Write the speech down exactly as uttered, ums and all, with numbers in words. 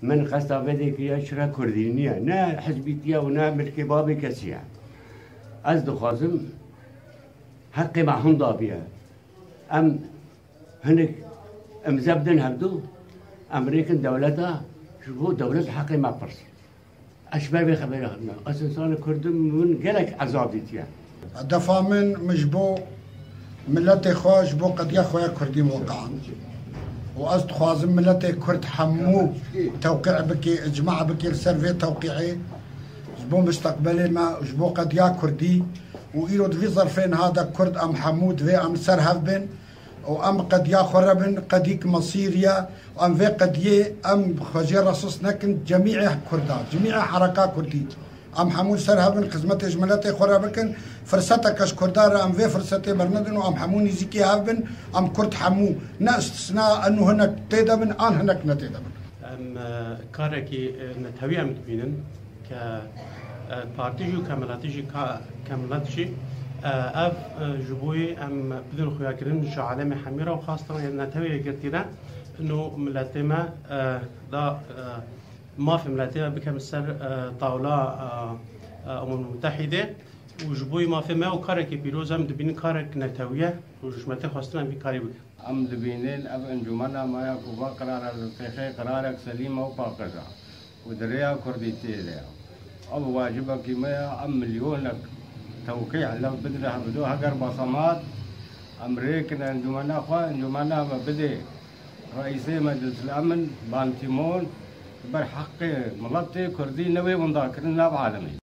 Min qesta vê dê kiriye çira Kurdî niye. Ne hizbîtiye û ne milkê babê kesî ye. Ez dixwazim heqê me hunda biye. Em hinek imze bidin hevdu, em rêkin dewleta, ji bo dewlet heqê me pirs. Ez ji ber vê xeberê hatime. Ez însanê Kurd im, min gelek ezab dîtiye. Hedefa min, min ji bo miletê xwe, ji bo qediya xwe ya Kurdî weqan. Û ez dixwazim miletê Kurd hemû tewqî bike, îcma bike li ser vê tewqîyê. Ji bo misteqbelê me, ji bo qediya Kurdî. Û îro di vî zerfê niha de Kurd em hemû divê em li ser hev bin. Û em qediya xwe re bin, qedîk mesîr ye. Û em vê qediyê em xwe jê re sist nekin, cemîê Kurda, cemîê hereka Kurdî. Em hemû li ser hev bin, xizmetê ji miletê xwe re bikin. Firseteke ji Kurda re em vê firsetê bernedin û em hemû nêzîkî hev bin. Em Kurd hemû, ne istisna, eno hinek tê de bin, an hinek ne tê de bin. Em, e, karekî, e, netewî em dibînin ke, e, partî jî û ke miletî jî ka, ke milet jî, e, ev, e, ji bo yê em bidin xuyakirin ji alemê hemî re û xastan netewê yekgirtî re ino miletê me, e, da, e, mafê miletê me bikin ser, e, tawla, e, e, Umem Mutehîdê û ji bo yê mafê me û karekî pîroz em dibînin karek netewî ye û ji miletê xwestin em vî karî bikin. Em dibînin ev encûmena me ya ku va qirara li têxê qirarek selîm e û paqij e û di rêya Kurdîtiyê de ye. Ev wacibekî me ya, em milyonek tewqî li hev bidin hevdu heger basamat em rêkin encûmena xwe, encûmena me bidê reîsê Meclis el Emn Ban Ki-moon, ji ber heqê miletê Kurdî newê winda kirin nav alemê.